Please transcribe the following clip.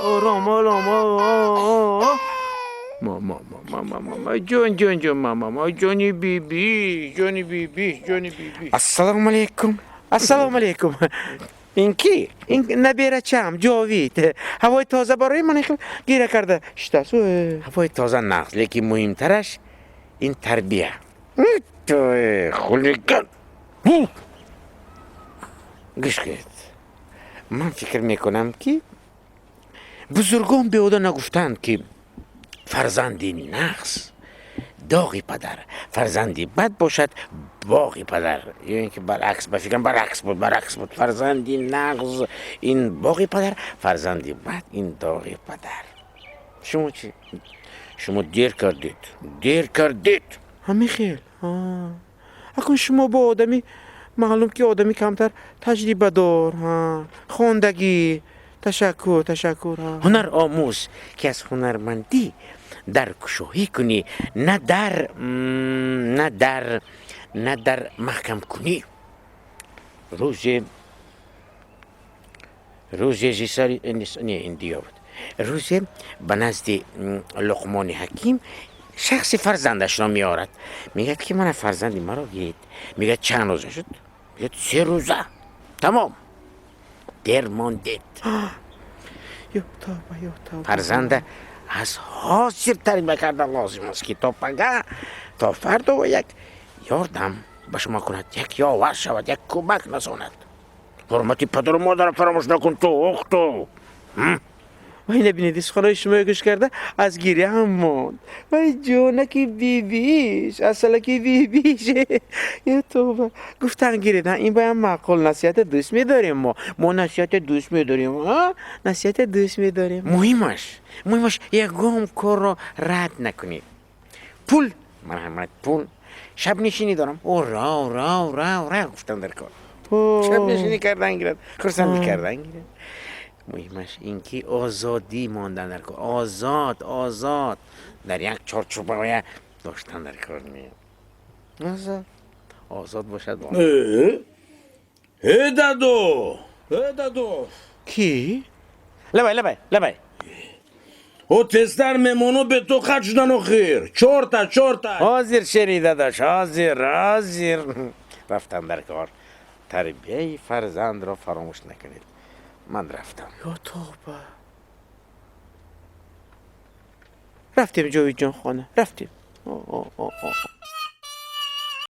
Ором, ором. Мама, мама, мама, ҷон, ҷон, ҷон, мама, ма, ҷони биби, ҷони биби, ҷони биби. Ассалому алайкум. Ассалому алайкум. Ин ки? Ин наберачам Ҷовид. Ҳавои тоза барои ман хел гира карда шитааст. Ҳавои тоза нағз, лекин муҳимтараш ин тарбия. Хулиган. Гӯш кунед, ман фикр мекунам, ки бузургон беҳуда нагуфтанд, ки фарзанди нағз доғи падар, фарзанди бад бошад боғи падар. Ё ин ки баръакс, ба фикрам, баръакс буд, баръакс буд: фарзанди нағз ин боғи падар, фарзанди бад ин доғи падар. Шумо чӣ? Шумо дер кардед, дер кардед. Ҳамин хел. Акун шумо бо одами маълум, ки одами камтар таҷрибадор, хондагӣ. Ташаккур, ташаккур. Ҳунар омӯз, ки аз ҳунармандӣ дар кушоҳӣ кунӣ, на дар маҳкамкунӣ. Рӯзе зисари не, ин дия буд. Рӯзе ба назди Луқмони Ҳаким шахси фарзандашро меорад, мегӯяд, ки мана фарзанди маро гиред. Мегӯяд: «Чанд рӯза шуд?» Мегӯяд: «3 рӯза». Тамом, дер мондед. Ё тавба, ё тавба! Фарзанда аз ҳозир тарбия кардан лозим аст, ки то пага, то фардо як ёрдам ба шумо кунад, як ёвар шавад, як кӯмак расонад. Ҳурмати падару модарро фаромӯш накун ту, ух ту. Вай, набинед, суханои шуморо гӯш карда, аз гиряам монд. Вай, ҷонаки бибиш, асалаки бибиш, ё тоба! Гуфтан гиред, ин баям маъқул. Насиҳата дӯст медорем мо, мо насиҳата дӯст медорем, насиҳата дӯст медорем. Муҳимаш, ягон корро рад накунед. Пул, марҳамат, пул. Шабнишинӣ дорам. О, рав, рав, рав, рав, гуфтам дар кор. Шабнишинӣ кардан гирад, хурсандӣ кардан гирад. Муҳимаш ин ки озодӣ мондан дар кор, озод, озод, дар як чорчӯбая доштан дар кор не, озод, озод бошад. Э, дадо, э, дадо! Ки? Лабай, лабай, лабай. О, тезтар, меҳмоно бетоқат шудан охир. Чорта, чорта. Ҳозир, шери дадош, ҳозир, ҳозир. Рафтан дар кор. Тарбияи фарзандро фаромӯш накунед. Ман рафтам. Ё тоба! Рафтем, Ҷовидҷон, хона рафтем.